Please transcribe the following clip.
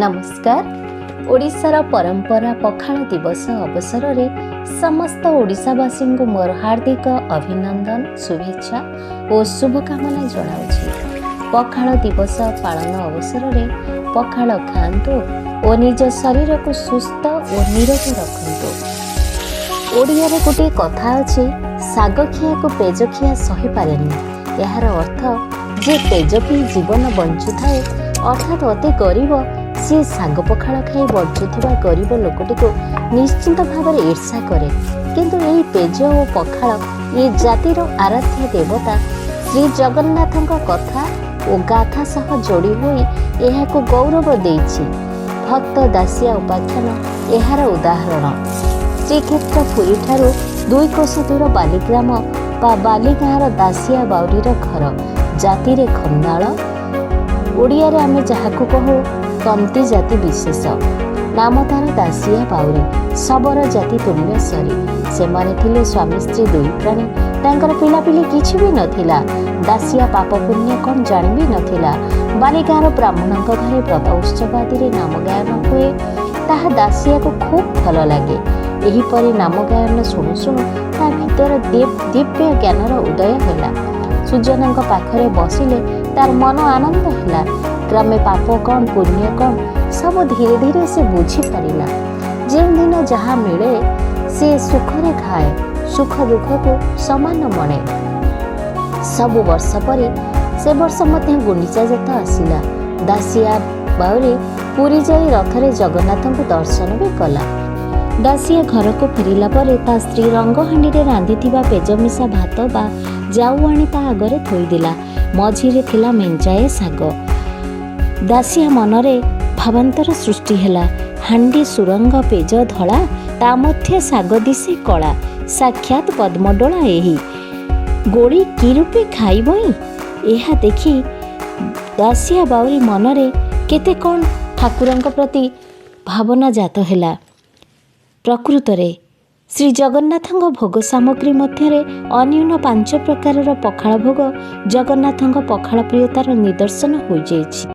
ନମସ୍କାର। ଓଡ଼ିଶାର ପରମ୍ପରା ପଖାଳ ଦିବସ ଅବସରରେ ସମସ୍ତ ଓଡ଼ିଶାବାସୀଙ୍କୁ ମୋର ହାର୍ଦ୍ଦିକ ଅଭିନନ୍ଦନ, ଶୁଭେଚ୍ଛା ଓ ଶୁଭକାମନା ଜଣାଉଛି। ପଖାଳ ଦିବସ ପାଳନ ଅବସରରେ ପଖାଳ ଖାଆନ୍ତୁ ଓ ନିଜ ଶରୀରକୁ ସୁସ୍ଥ ଓ ନିରୋଗ ରଖନ୍ତୁ। ଓଡ଼ିଆରେ ଗୋଟିଏ କଥା ଅଛି, ଶାଗ ଖିଆକୁ ପେଜ ଖିଆ ସହିପାରେନି। ଏହାର ଅର୍ଥ, ଯିଏ ପେଜ ପିଇ ଜୀବନ ବଞ୍ଚୁଥାଏ, ଅର୍ଥାତ୍ ଅତି ଗରିବ, ସିଏ ଶାଗ ପଖାଳ ଖାଇ ବଞ୍ଚୁଥିବା ଗରିବ ଲୋକଟିକୁ ନିଶ୍ଚିନ୍ତ ଭାବରେ ଈର୍ଷା କରେ। କିନ୍ତୁ ଏହି ପେଜ ଓ ପଖାଳ ଏ ଜାତିର ଆରାଧ୍ୟ ଦେବତା ଶ୍ରୀ ଜଗନ୍ନାଥଙ୍କ କଥା ଓ ଗାଥା ସହ ଯୋଡ଼ି ହୋଇ ଏହାକୁ ଗୌରବ ଦେଇଛି। ଭକ୍ତ ଦାସିଆ ଉପାଖ୍ୟାନ ଏହାର ଉଦାହରଣ। ଶ୍ରୀକ୍ଷେତ୍ର ପୁରୀଠାରୁ 2 କୋଶ ଦୂର ବାଲିଗ୍ରାମ ବା ବାଲିଗାଁର ଦାସିଆ ବାଉରୀର ଘର। ଜାତିରେ ଖନ୍ଦାଳ, ଓଡ଼ିଆରେ ଆମେ ଯାହାକୁ କହୁ ତନ୍ତୀ ଜାତି ବିଶେଷ। ନାମ ତାର ଦାସିଆ ବାଉରୀ, ଶବର ଜାତି ତୁଲ୍ୟ ସରି। ସେମାନେ ଥିଲେ ସ୍ୱାମୀ ସ୍ତ୍ରୀ ଦୁଇ ପ୍ରାଣୀ। ତାଙ୍କର ପିଲାପିଲି କିଛି ବି ନଥିଲା। ଦାସିଆ ପାପ ପୁଣ୍ୟ କ'ଣ ଜାଣିବି ନଥିଲା। ବାଲିଗାଁର ବ୍ରାହ୍ମଣଙ୍କ ଘରେ ବ୍ରତ ଉତ୍ସବ ଆଦିରେ ନାମ ଗାୟନ ହୁଏ। ତାହା ଦାସିଆକୁ ଖୁବ୍ ଭଲ ଲାଗେ। ଏହିପରି ନାମ ଗାୟନ ଶୁଣୁ ଶୁଣୁ ତା ଭିତରେ ଦିବ୍ୟ ଜ୍ଞାନର ଉଦୟ ହେଲା। ସୁଜନଙ୍କ ପାଖରେ ବସିଲେ ତାର ମନ ଆନନ୍ଦ ହେଲା। କ୍ରମେ ପାପ କ'ଣ, ପୁଣ୍ୟ କ'ଣ, ସବୁ ଧୀରେ ଧୀରେ ସେ ବୁଝିପାରିଲା। ଯେଉଁଦିନ ଯାହା ମିଳେ ସେ ସୁଖରେ ଖାଏ, ସୁଖ ଦୁଃଖକୁ ସମାନ ମଣେ। ସବୁ ବର୍ଷ ପରି ସେ ବର୍ଷ ମଧ୍ୟ ଗୁଣ୍ଡିଚା ଯାତ ଆସିଲା। ଦାସିଆ ବାଉରୀ ପୁରୀ ଯାଇ ରଥରେ ଜଗନ୍ନାଥଙ୍କୁ ଦର୍ଶନ ବି କଲା। ଦାସିଆ ଘରକୁ ଫେରିଲା ପରେ ତା ସ୍ତ୍ରୀ ରଙ୍ଗହାଣ୍ଡିରେ ରାନ୍ଧିଥିବା ପେଜ ମିଶା ଭାତ ବା ଜାଉ ଆଣି ତା ଆଗରେ ଥୋଇଦେଲା। ମଝିରେ ଥିଲା ମେଞ୍ଚାଏ ଶାଗ। ଦାସିଆ ମନରେ ଭାବାନ୍ତର ସୃଷ୍ଟି ହେଲା। ହାଣ୍ଡି ସୁରଙ୍ଗ ପେଜ ଧଳା, ତା ମଧ୍ୟେ ଶାଗ ଦିଶେ କଳା, ସାକ୍ଷାତ ପଦ୍ମଡୋଳା ଏହି ଗୋଳି କି ରୂପେ ଖାଇବଇଁ? ଏହା ଦେଖି ଦାସିଆ ବାଉରୀ ମନରେ କେତେ କ'ଣ ଠାକୁରଙ୍କ ପ୍ରତି ଭାବନା ଜାତ ହେଲା। ପ୍ରକୃତରେ ଶ୍ରୀ ଜଗନ୍ନାଥଙ୍କ ଭୋଗ ସାମଗ୍ରୀ ମଧ୍ୟରେ ଅନ୍ୟୁନ 5 ପ୍ରକାରର ପଖାଳ ଭୋଗ ଜଗନ୍ନାଥଙ୍କ ପଖାଳ ପ୍ରିୟତାର ନିଦର୍ଶନ ହୋଇଯାଇଛି।